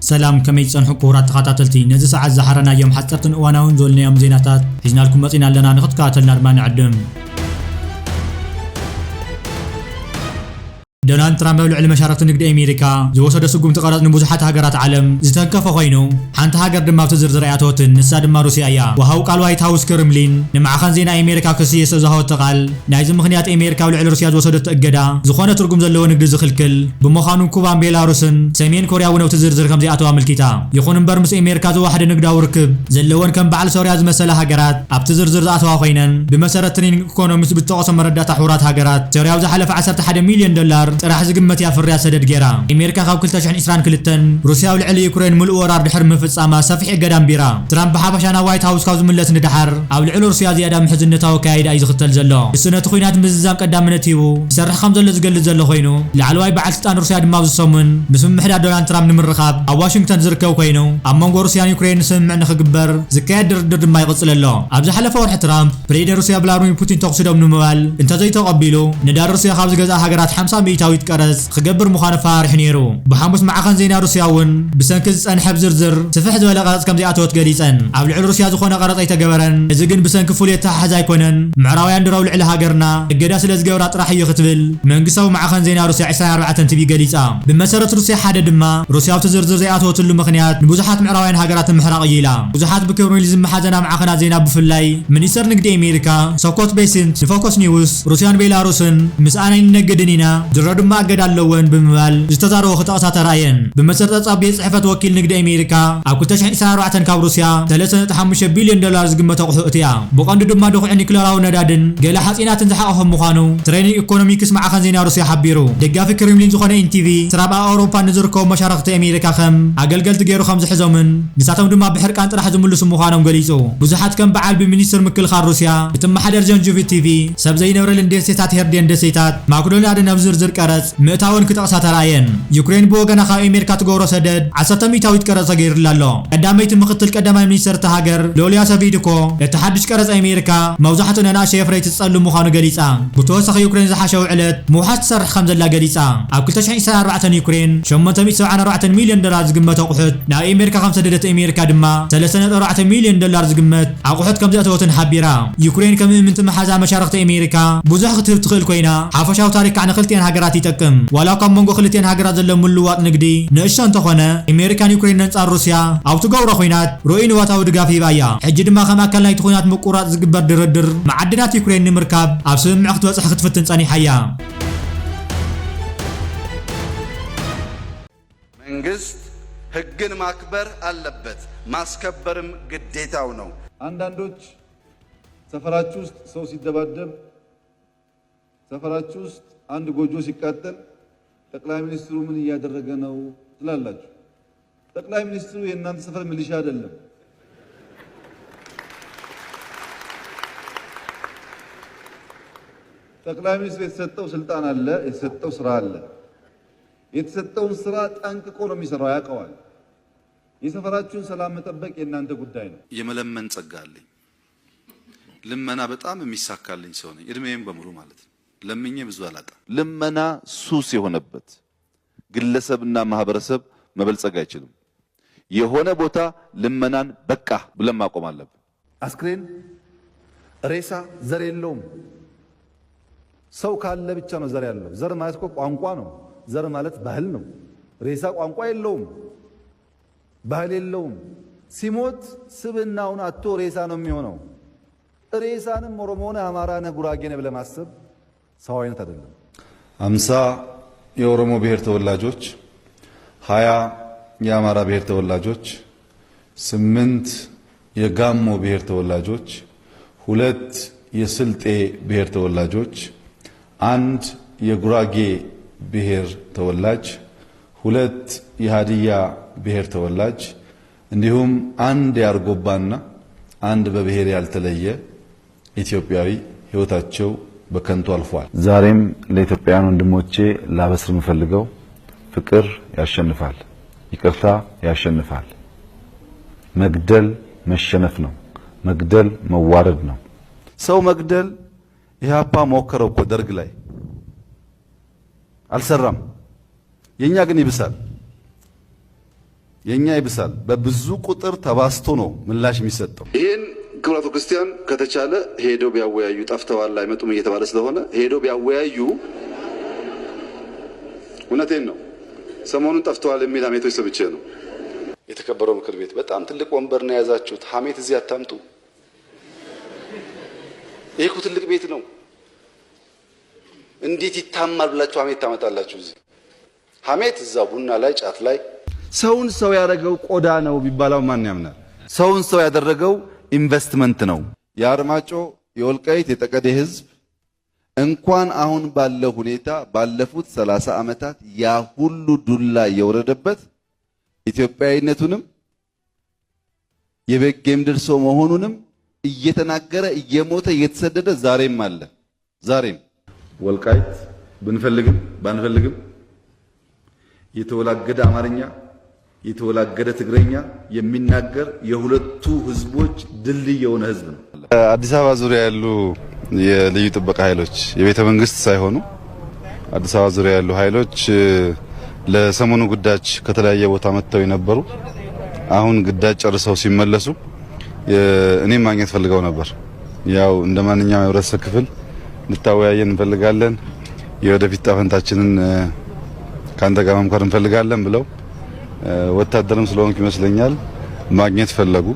ሰላም፣ ከመይ ትጸንሑ ክቡራት ተኸታተልቲ? ነዚ ሰዓት ዝሓረናዮም ሓጸርትን እዋናውን ዝበልናዮም ዜናታት ሒዝናልኩም መጺና ኣለና፣ ንኽትከታተልና ድማ ንዕድም። ዶናልድ ትራምፕ ኣብ ልዕሊ መሻርኽቲ ንግዲ ኣሜሪካ ዝወሰዶ ስጉምቲ ቀረጽ ንብዙሓት ሃገራት ዓለም ዝተንከፈ ኮይኑ፣ ሓንቲ ሃገር ድማ ኣብቲ ዝርዝር ኣይኣተወትን፣ ንሳ ድማ ሩስያ እያ። ወሃቢ ቃል ዋይት ሃውስ ክሪምሊን ንማዕኸን ዜና ኣሜሪካ ክስየስ ኣብ ዝሃበቶ ቃል፣ ናይዚ ምኽንያት ኣሜሪካ ኣብ ልዕሊ ሩስያ ዝወሰደቶ እገዳ ዝኾነ ትርጉም ዘለዎ ንግዲ ዝኽልክል ብምዃኑ፣ ኩባን ቤላሩስን ሰሜን ኮርያ እውን ኣብቲ ዝርዝር ከም ዘይኣተዋ ኣመልኪታ። ይኹን እምበር፣ ምስ ኣሜሪካ ዝወሓደ ንግዳዊ ርክብ ዘለወን ከም በዓል ሶርያ ዝመሰላ ሃገራት ኣብቲ ዝርዝር ዝኣተዋ ኮይነን፣ ብመሰረት ትሬኒንግ ኢኮኖሚስት ብዝጠቐሶ መረዳእታ ሕቡራት ሃገራት፣ ሶርያ ኣብ ዝሓለፈ ዓሰርተ ሓደ ሚልዮን ዶላር ጥራሕ ዝግመት እያ ፍርያት ሰደድ ገይራ። ኣሜሪካ ካብ ክልተ ሽሕን ዕስራን ክልተን ሩስያ ኣብ ልዕሊ ዩክሬን ምሉእ ወራር ድሕሪ ምፍጻማ ሰፊሕ እገዳ ኣንቢራ። ትራምፕ ብሓፈሻ ናብ ዋይት ሃውስ ካብ ዝምለስ ንደሓር፣ ኣብ ልዕሊ ሩስያ ዝያዳ ምሕዝነታዊ ኣካያይዳ እዩ ዝኽተል ዘሎ። ንሱ ነቲ ኲናት ምዝዛም ቀዳምነት ሂቡ ይሰርሕ ከም ዘሎ ዝገልጽ ዘሎ ኮይኑ፣ ላዕለዋይ በዓል ስልጣን ሩስያ ድማ ኣብዚ ሰሙን ምስ ምምሕዳር ዶናልድ ትራምፕ ንምርኻብ ኣብ ዋሽንግተን ዝርከብ ኮይኑ፣ ኣብ መንጎ ሩስያን ዩክሬንን ስምምዕ ንኽግበር ዝካየድ ድርድር ድማ ይቕጽል ኣሎ። ኣብ ዝሓለፈ ወርሒ ትራምፕ ፕሬዚደንት ሩስያ ቭላድሚር ፑቲን ተኹሲ ደው ንምባል እንተዘይተቐቢሉ፣ ነዳዲ ሩስያ ካብ ዝገዝኣ ሃገራት ሓምሳ ሚእታዊት ቀረጽ ክገብር ምዃኑ ኣፈራሪሑ ነይሩ። ብሓሙስ ማዕኸን ዜና ሩስያ እውን ብሰንኪ ዝጸንሐ ብዝርዝር ስፍሕ ዝበለ ቀረጽ ከም ዘይኣተወት ገሊጸን። ኣብ ልዕሊ ሩስያ ዝኾነ ቀረጽ ኣይተገበረን፣ እዚ ግን ብሰንኪ ፍሉይ ኣተሓሕዛ ኣይኮነን፣ ምዕራባውያን ድሮ ኣብ ልዕሊ ሃገርና እገዳ ስለ ዝገብራ ጥራሕ እዩ ክትብል መንግስታዊ ማዕኸን ዜና ሩስያ ዕስራን ኣርባዕተን ቲቪ ገሊጻ። ብመሰረት ሩስያ ሓደ ድማ፣ ሩስያ ኣብቲ ዝርዝር ዘይኣተወትሉ ምኽንያት ንብዙሓት ምዕራባውያን ሃገራት ንምሕራቕ እዩ ኢላ። ብዙሓት ብክሪምሊን ዝመሓዘና ማዕኸናት ዜና፣ ብፍላይ ሚኒስተር ንግዲ ኣሜሪካ ስኮት ቤሰንት ንፎክስ ኒውስ፣ ሩስያን ቤላሩስን ምስኣን ኣይንነግድን ኢና፣ ድሮ ድማ እገዳ ኣለወን ብምባል ዝተዛረቦ ክጠቕሳ ተራእየን። ብመሰረት ጸብጻብ ቤት ጽሕፈት ወኪል ንግዲ ኣሜሪካ፣ ኣብ ክልተ ሽሕን ዕስራን ኣርባዕተን ካብ ሩስያ ሰለስተ ነጥቢ ሓሙሽተ ቢልዮን ዶላር ዝግመት ኣቑሑ እትያ። ብቐንዱ ድማ ድኹዒ ኒክለራዊ ነዳድን ገለ ሓጺናትን ዝሓቖፈ ምዃኑ ትሬኒንግ ኢኮኖሚክስ ማዕኸን ዜና ሩስያ ሓቢሩ። ደጋፊ ክሪምሊን ዝኾነ ኤንቲቪ፣ ትራምፕ ኣብ ኣውሮፓ ንዝርከቡ መሻርኽቲ ኣሜሪካ ከም ኣገልገልቲ ገይሩ ከም ዝሕዞምን ንሳቶም ድማ ብሕርቃን ጥራሕ ዝምልሱ ምዃኖም ገሊጹ። ብዙሓት ከም በዓል ብሚኒስትር ምክልኻል ሩስያ እትመሓደር ጀንጁቪ ቲቪ፣ ሰብ ዘይነብረለን ደሴታት ሄርዴን ደሴታት፣ ማክዶናልድን ኣብ ዝርዝር ቀረጽ ምእታወን ክጠቕሳ ተራእየን። ዩክሬን ብወገና ካብ ኣሜሪካ ትገብሮ ሰደድ ዓሰርተ ሚእታዊት ቀረጽ ተገይሩላ ኣሎ። ቀዳመይቲ ምኽትል ቀዳማይ ሚኒስተር እታ ሃገር ሎልያ ሰቪድኮ፣ እቲ ሓድሽ ቀረጽ ኣሜሪካ መብዛሕትኡ ንኣናእሽተይ ኣፍረይቲ ዝጸሉ ምዃኑ ገሊጻ። ብተወሳኺ ዩክሬን ዝሓሸ ውዕለት ምውሓስ ትሰርሕ ከም ዘላ ገሊጻ። ኣብ ክልተ ሽሕን ዕስራን ኣርባዕተን ዩክሬን ሸሞንተ ሚእቲ ሰብዓን ኣርባዕተን ሚልዮን ዶላር ዝግመት ኣቑሑት ናብ ኣሜሪካ ከም ሰደደት፣ ኣሜሪካ ድማ ሰለስተ ነጥቢ ኣርባዕተ ሚልዮን ዶላር ዝግመት ኣቑሑት ከም ዘእተወትን ሓቢራ። ዩክሬን ከም እምንቲ መሓዛ መሻርኽቲ ኣሜሪካ ብዙሕ ክትህብ ትኽእል ኮይና፣ ሓፈሻዊ ታሪክ ከዓ ንክልቲኤን ሃገራት ይጠቅም። ዋላ እኳ ኣብ መንጎ ክልቲኤን ሃገራት ዘሎ ምልውዋጥ ንግዲ ንእሽቶ እንተኾነ፣ ኣሜሪካን ዩክሬን ኣንጻር ሩስያ ኣብ ትገብሮ ኲናት ርኡይ ንዋታዊ ድጋፍ ሂባ እያ። ሕጂ ድማ ከም ኣካል ናይቲ ኲናት ምቁራጽ ዝግበር ድርድር፣ መዓድናት ዩክሬን ንምርካብ ኣብ ስምምዕ ክትበጽሕ ክትፍትን ጸኒሓ እያ። መንግስት ህግን ማክበር አለበት፣ ማስከበርም ግዴታው ነው። አንዳንዶች ሰፈራችሁ ውስጥ ሰው ሲደባደብ፣ ሰፈራችሁ ውስጥ አንድ ጎጆ ሲቃጠል ጠቅላይ ሚኒስትሩ ምን እያደረገ ነው ትላላችሁ። ጠቅላይ ሚኒስትሩ የእናንተ ሰፈር ሚሊሻ አይደለም። ጠቅላይ ሚኒስትሩ የተሰጠው ስልጣን አለ፣ የተሰጠው ስራ አለ። የተሰጠውን ስራ ጠንቅቆ ነው የሚሰራው፣ ያውቀዋል። የሰፈራችሁን ሰላም መጠበቅ የእናንተ ጉዳይ ነው። የመለመን ጸጋ አለኝ። ልመና በጣም የሚሳካልኝ ሰው ነኝ፣ እድሜዬን በሙሉ ማለት ነው። ለምኜ ብዙ አላጣም። ልመና ሱስ የሆነበት ግለሰብና ማህበረሰብ መበልጸግ አይችልም። የሆነ ቦታ ልመናን በቃ ብለን ማቆም አለብን። አስክሬን፣ ሬሳ ዘር የለውም። ሰው ካለ ብቻ ነው ዘር ያለው። ዘር ማለት እኮ ቋንቋ ነው። ዘር ማለት ባህል ነው። ሬሳ ቋንቋ የለውም፣ ባህል የለውም። ሲሞት ስብዕናውን አጥቶ ሬሳ ነው የሚሆነው። ሬሳንም ኦሮሞ ነህ፣ አማራ ነህ፣ ጉራጌ ነህ ብለህ ማሰብ ሰው አይነት አይደለም። አምሳ የኦሮሞ ብሔር ተወላጆች፣ ሃያ የአማራ ብሔር ተወላጆች፣ ስምንት የጋሞ ብሔር ተወላጆች፣ ሁለት የስልጤ ብሔር ተወላጆች፣ አንድ የጉራጌ ብሔር ተወላጅ፣ ሁለት የሃዲያ ብሔር ተወላጅ እንዲሁም አንድ የአርጎባና አንድ በብሔር ያልተለየ ኢትዮጵያዊ ሕይወታቸው በከንቱ አልፏል። ዛሬም ለኢትዮጵያውያን ወንድሞቼ ላበስር የምፈልገው ፍቅር ያሸንፋል፣ ይቅርታ ያሸንፋል። መግደል መሸነፍ ነው፣ መግደል መዋረድ ነው። ሰው መግደል ኢህአፓ ሞከረው እኮ ደርግ ላይ አልሰራም። የኛ ግን ይብሳል። የኛ ይብሳል። በብዙ ቁጥር ተባስቶ ነው ምላሽ የሚሰጠው። ይህን ክቡራቱ ክርስቲያን ከተቻለ ሄዶ ቢያወያዩ፣ ጠፍተዋል አይመጡም እየተባለ ስለሆነ ሄዶ ቢያወያዩ፣ እውነቴን ነው፣ ሰሞኑን ጠፍተዋል የሚል ሐሜቶች ሰምቼ ነው። የተከበረው ምክር ቤት፣ በጣም ትልቅ ወንበር ነው የያዛችሁት። ሐሜት እዚህ አታምጡ። ይህ እኮ ትልቅ ቤት ነው። እንዴት ይታማል ብላችሁ ሐሜት ታመጣላችሁ እዚህ? ሐሜት እዛ ቡና ላይ፣ ጫት ላይ። ሰውን ሰው ያደረገው ቆዳ ነው ቢባላው ማን ያምናል? ሰውን ሰው ያደረገው ኢንቨስትመንት ነው። የአርማጮ፣ የወልቃይት፣ የጠቀዴ ህዝብ እንኳን አሁን ባለው ሁኔታ፣ ባለፉት ሠላሳ ዓመታት ያ ሁሉ ዱላ እየወረደበት ኢትዮጵያዊነቱንም የበጌ ምድር ሰው መሆኑንም እየተናገረ፣ እየሞተ፣ እየተሰደደ ዛሬም አለ። ዛሬም ወልቃይት ብንፈልግም ባንፈልግም የተወላገደ አማርኛ፣ የተወላገደ ትግረኛ የሚናገር የሁለቱ ህዝቦች ድልድይ የሆነ ህዝብ ነው። አዲስ አበባ ዙሪያ ያሉ የልዩ ጥበቃ ኃይሎች የቤተ መንግስት ሳይሆኑ፣ አዲስ አበባ ዙሪያ ያሉ ኃይሎች ለሰሞኑ ግዳጅ ከተለያየ ቦታ መጥተው የነበሩ፣ አሁን ግዳጅ ጨርሰው ሲመለሱ እኔም ማግኘት ፈልገው ነበር። ያው እንደ ማንኛውም የህብረተሰብ ክፍል ልታወያየን እንፈልጋለን፣ የወደፊት ዕጣ ፈንታችንን ከአንተ ጋር መምከር እንፈልጋለን ብለው፣ ወታደርም ስለሆንኩ ይመስለኛል፣ ማግኘት ፈለጉ።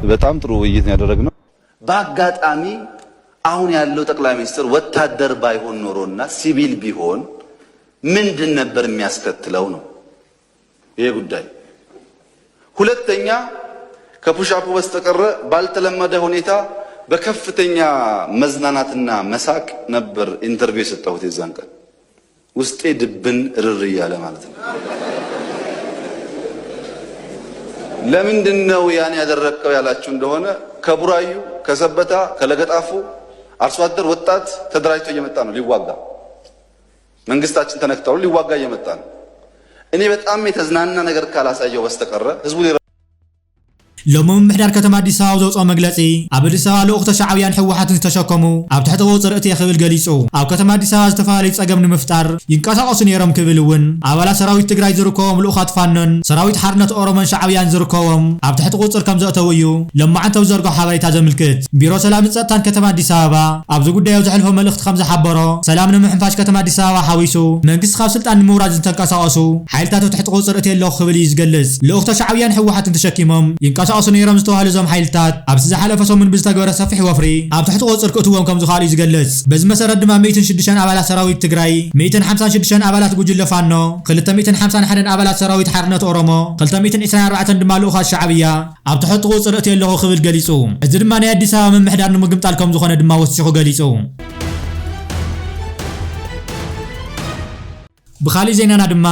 በጣም ጥሩ ውይይት ነው ያደረግነው። በአጋጣሚ አሁን ያለው ጠቅላይ ሚኒስትር ወታደር ባይሆን ኖሮና ሲቪል ቢሆን ምንድን ነበር የሚያስከትለው ነው ይሄ ጉዳይ። ሁለተኛ፣ ከፑሻፑ በስተቀረ ባልተለመደ ሁኔታ በከፍተኛ መዝናናትና መሳቅ ነበር ኢንተርቪው የሰጠሁት የዛን ቀን። ውስጤ ድብን ርር እያለ ማለት ነው። ለምንድን ነው ያን ያደረግከው ያላችሁ እንደሆነ፣ ከቡራዩ፣ ከሰበታ፣ ከለገጣፉ አርሶ አደር ወጣት ተደራጅቶ እየመጣ ነው ሊዋጋ። መንግስታችን ተነክተው ሊዋጋ እየመጣ ነው። እኔ በጣም የተዝናና ነገር ካላሳየው በስተቀረ ህዝቡ ሊረ- ሎሚ ምምሕዳር ከተማ ኣዲስ ኣበባ ኣብ ዘውፅኦ መግለፂ፣ ኣብ ኣዲስ ኣበባ ልኡኽተ ሻዕብያን ህወሓትን ዝተሸከሙ ኣብ ትሕቲ ቁፅፅር እትየ ክብል ገሊፁ። ኣብ ከተማ ኣዲስ ኣበባ ዝተፈላለዩ ፀገም ንምፍጣር ይንቀሳቐሱ ነይሮም ክብል እውን ኣባላት ሰራዊት ትግራይ ዝርከቦም ልኡኻት ፋኖን ሰራዊት ሓርነት ኦሮሞን ሻዕብያን ዝርከቦም ኣብ ትሕቲ ቁፅፅር ከም ዘእተዉ እዩ ሎማዓንቲ ኣብ ዝዘርግሖ ሓበሬታ ዘምልክት። ቢሮ ሰላምን ፀጥታን ከተማ ኣዲስ ኣበባ ኣብዚ ጉዳይ ኣብ ዘሕልፎ መልእኽቲ ከም ዝሓበሮ፣ ሰላም ንምሕንፋሽ ከተማ ኣዲስ ኣበባ ሓዊሱ መንግስቲ ካብ ስልጣን ንምውራድ ዝተንቀሳቐሱ ሓይልታት ኣብ ትሕቲ ቁፅፅር እትየ ኣለኹ ክብል እዩ ዝገልጽ። ልኡኽቶ ሻዕብያን ህወሓትን ተሸኪሞም ይንቀሳቐሱ ነይሮም ዝተባህሉ እዞም ሓይልታት ኣብቲ ዝሓለፈ ሰሙን ብዝተገበረ ሰፊሕ ወፍሪ ኣብ ትሕቲ ቁፅፅር ክእትዎም ከም ዝኽኣሉ እዩ ዝገልጽ። በዚ መሰረት ድማ ሚእትን ሽዱሽተን ኣባላት ሰራዊት ትግራይ፣ ሚእትን ሓምሳን ሽዱሽተን ኣባላት ጉጅለ ፋኖ፣ ክልተ ሚእትን ሓምሳን ሓደን ኣባላት ሰራዊት ሓርነት ኦሮሞ፣ ክልተ ሚእትን ዕስራን ኣርባዕተን ድማ ልኡኻት ሻዕብያ ኣብ ትሕቲ ቁፅፅር እትየ ኣለኹ ክብል ገሊፁ። እዚ ድማ ናይ ኣዲስ ኣበባ ምምሕዳር ንምግምጣል ከም ዝኾነ ድማ ወሲኹ ገሊፁ። ብኻሊእ ዜናና ድማ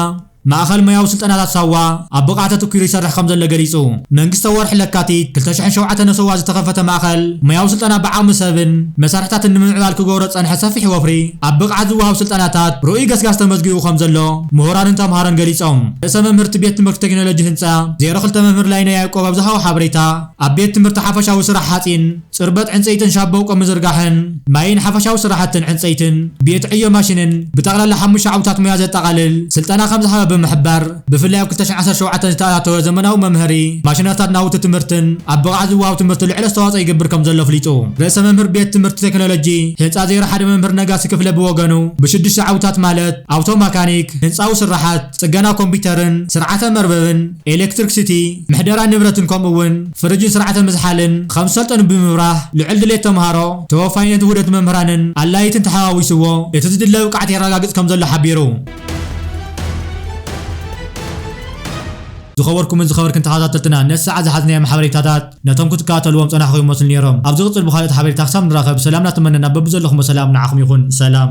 ማእኸል ሞያዊ ስልጠናታት ሳዋ ኣብ ብቕዓት ኣተኲሩ ይሰርሕ ከም ዘሎ ገሊፁ። መንግስቲ ኣብ ወርሒ ለካቲት ክልተ ሽሕን ሸውዓተን ንሰዋ ዝተኸፈተ ማእኸል ሞያዊ ስልጠና ብዓቕሚ ሰብን መሳርሕታትን ንምምዕባል ክገብሮ ዝፀንሐ ሰፊሕ ወፍሪ ኣብ ብቕዓት ዝወሃብ ስልጠናታት ርኡይ ገስጋስ ተመዝጊቡ ከም ዘሎ ምሁራንን ተምሃሮን ገሊፆም። ርእሰ መምህርቲ ቤት ትምህርቲ ቴክኖሎጂ ህንፃ ዜሮ ክልተ መምህር ላይነ ያዕቆብ ኣብ ዝሃቦ ሓበሬታ፣ ኣብ ቤት ትምህርቲ ሓፈሻዊ ስራሕ ሓፂን፣ ፅርበት ዕንፀይትን ሻቦቆ ምዝርጋሕን ማይን ሓፈሻዊ ስራሕትን ዕንፀይትን ቤት ዕዮ ማሽንን ብጠቕላላ ሓሙሽተ ዓውታት ሞያ ዘጠቓልል ስልጠና ከም ዝሃበ ብምሕባር፣ ብፍላይ ኣብ ክልተ ሽሕን ዓሰርተ ሸውዓተን ዝተኣታተወ ዘመናዊ መምሃሪ ማሽነሪታት ናውቲ ትምህርትን ኣብ ብቕዓት ዝወሃብ ትምህርቲ ልዑል ኣስተዋፅኦ ይገብር ከም ዘሎ ኣፍሊጡ። ርእሰ መምህር ቤት ትምህርቲ ቴክኖሎጂ ህንፃ ዜሮ ሓደ መምህር ነጋሲ ክፍለ ብወገኑ፣ ብሽዱሽተ ዓውታት ማለት ኣውቶ ማካኒክ፣ ህንፃዊ ስራሓት፣ ፅገና ኮምፒውተርን ስርዓተ መርበብን፣ ኤሌክትሪክሲቲ፣ ምሕደራ ንብረትን ከምኡ እውን ፍርጅን ስርዓተ ምዝሓልን ከም ዝሰልጠኑ ብምብራህ፣ ልዑል ድሌት ተምሃሮ፣ ተወፋይነት ውህደት መምህራንን ኣላይትን ተሓዋዊስዎ እቲ ዝድለ ብቕዓት የረጋግጽ ከም ዘሎ ሓቢሩ። ዝኸበርኩምን ዝኸበርክን ተኸታተልትና፣ ነቲ ሰዓት ዝሓዝናዮም ሓበሬታታት ነቶም ክትከታተልዎም ጸናሕኩም ይመስሉ ነይሮም። ኣብ ዝቕጽል ብኻልኦት ሓበሬታ ክሳብ ንራኸብ፣ ሰላም እናተመነና በብዘለኹሞ ሰላም ንዓኹም ይኹን። ሰላም።